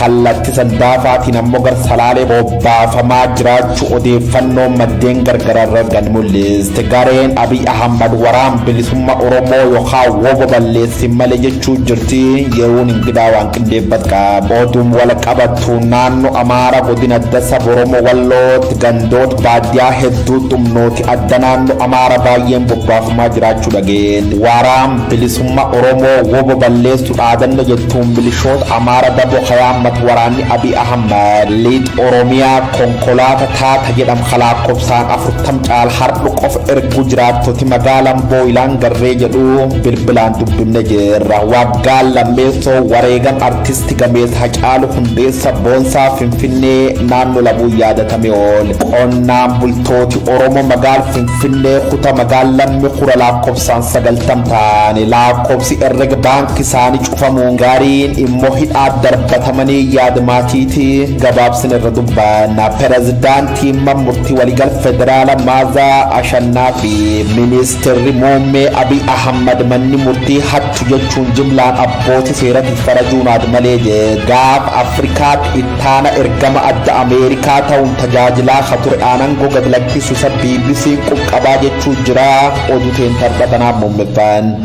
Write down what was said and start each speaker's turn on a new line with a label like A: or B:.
A: Kallatti Sandaafaatiin ammoo gar Salaalee bobbaafamaa jiraachuu odeeffannoon maddeen gargaraarra argan mul'iste. Gareen Abiy Ahmad waraan bilisummaa Oromoo yookaan WBO balleessi malee jechuu jirti. Yeroon ingidaa waan qindeeffat qaba. Oduun wal qabattu naannoo Amaara godina adda saba Oromoo Wallootti gandoota baadiyyaa hedduutti humnooti adda naannoo Amaara baay'een bobbaafamaa jiraachuu dhageen. Waraan bilisummaa Oromoo WBO balleessu dhaadannoo jettuun milishoota Amaara daboo kayaammat waraanni Abiy Ahmad liix Oromiyaa konkolaata taata jedham lakkoofsaan 40 caal hardhu qofa erguu jiraattoti magaalaan Booyilaan garree jedhu bilbilaan dubbifne jirra. Waggaan lammeessoo wareegam artisti gameessa Hacaaluu Hundeessa Boonsaa Finfinnee naannoo Labuu yaadatame oole. Qonnaan bultooti Oromoo magaal Finfinnee kuta magaal lammi kura lakkoofsaan 90 ta'ani lakkoofsi herrega baankii isaanii cufamuun gariin immoo hidhaa darbatamanii yaada maatiiti gabaabsin irra dubbanna. Pirezidaantiin murtii waliigal federaala Maazaa Ashannaa fi ministeerri muummee Abiy Ahmad manni murtii hattu jechuun jimlaan abbootii seeratiif farajuun aad malee gaaf Afrikaatti ittaana ergama adda Ameerikaa ta'uun tajaajilaa ka ture aanangoo gad lakkisu isa BBC quqqabaa jechuu jira. Oduu teen tardha tanaaf muummeffan.